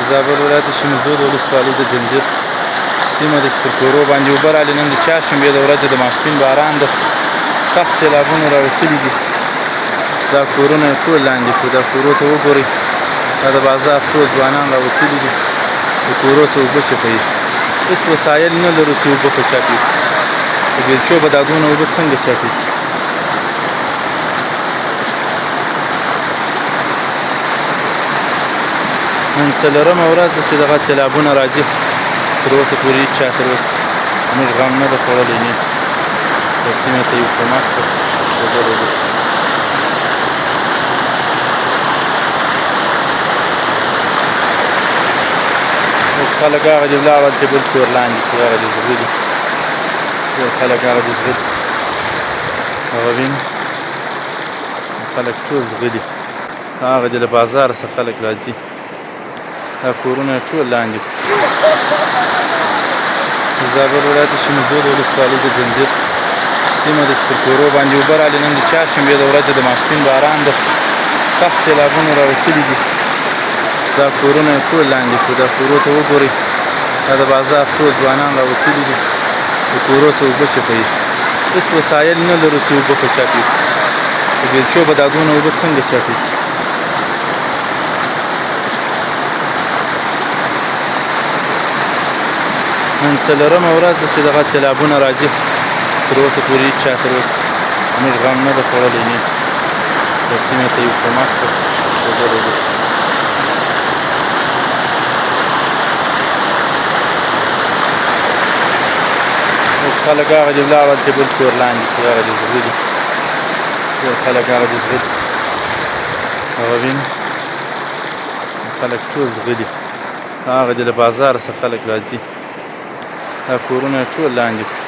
زابل ولایت د شملزو د ولسوالۍ د ځنځیر سیمه ده چې پر کورو باندې اوبه راغلې. نن د چهارشنبې د ورځې د ماسپښین باران ده، سخت سیلابونه راوتلي دي. دا کورونه یې ټول لاندې کړو. دا کورو ته وګورئ، دا د بازار ټول ځوانان راوتلي دي، د کورو څخه اوبه چپوي. هېڅ وسایل نه لرو چې اوبه په چپي، په بیلچو به دا دونه اوبه څنګه چپي سي؟ نن څلورمه ورځ ده چې دغه سیلابونه راځي، تر اوسه پورې هېچا تر اوسه زموږ غم نه ده خوړلی، نه د سیمې ته یو کمک رسېدلی دی. اوس خلک هغه دي ولاړل چې بل کور لاندې کړي، هغه دي ځغلي، ټول خلک هغه دي ځغلي، هغه ویني خلک ټول ځغلي، هغه دي له بازاره څخه خلک راځي. دا کورونه یې ټول لاندې کړو. د زابل ولایت د شملزو د ولسوالۍ د ځنځیر سیمه ده چې پر کورو باندې اوبه راغلې. نن د چهارشنبې د ورځې د ماسپښین باران ده، سخت سیلابونه راوتلي دي. دا کورونه یې ټول لاندې کړو. دا کورو ته وګورئ، دا د بازار ټول ځوانان راوتلي دي، د کورو څخه اوبه چپوي. هېڅ وسایل نه لرو چې اوبه په چپي، په بیلچو به دا دونه اوبه څنګه چپي سي؟ نن څلورمه ورځ ده چې دغه سیلابونه راځي، تر اوسه پورې هېچا تر اوسه زموږ غم نه ده خوړلی، نه د سیمې ته یو کمک رسېدلی دی. اوس خلک هغه دي ولاړل چې بل کور لاندې کړي، هغه دي ځغلي، ټول خلک هغه دي ځغلي، هغه ویني خلک ټول ځغلي، هغه دي له بازاره څخه خلک راځي. دا کورونه یې ټول لاندې کړو.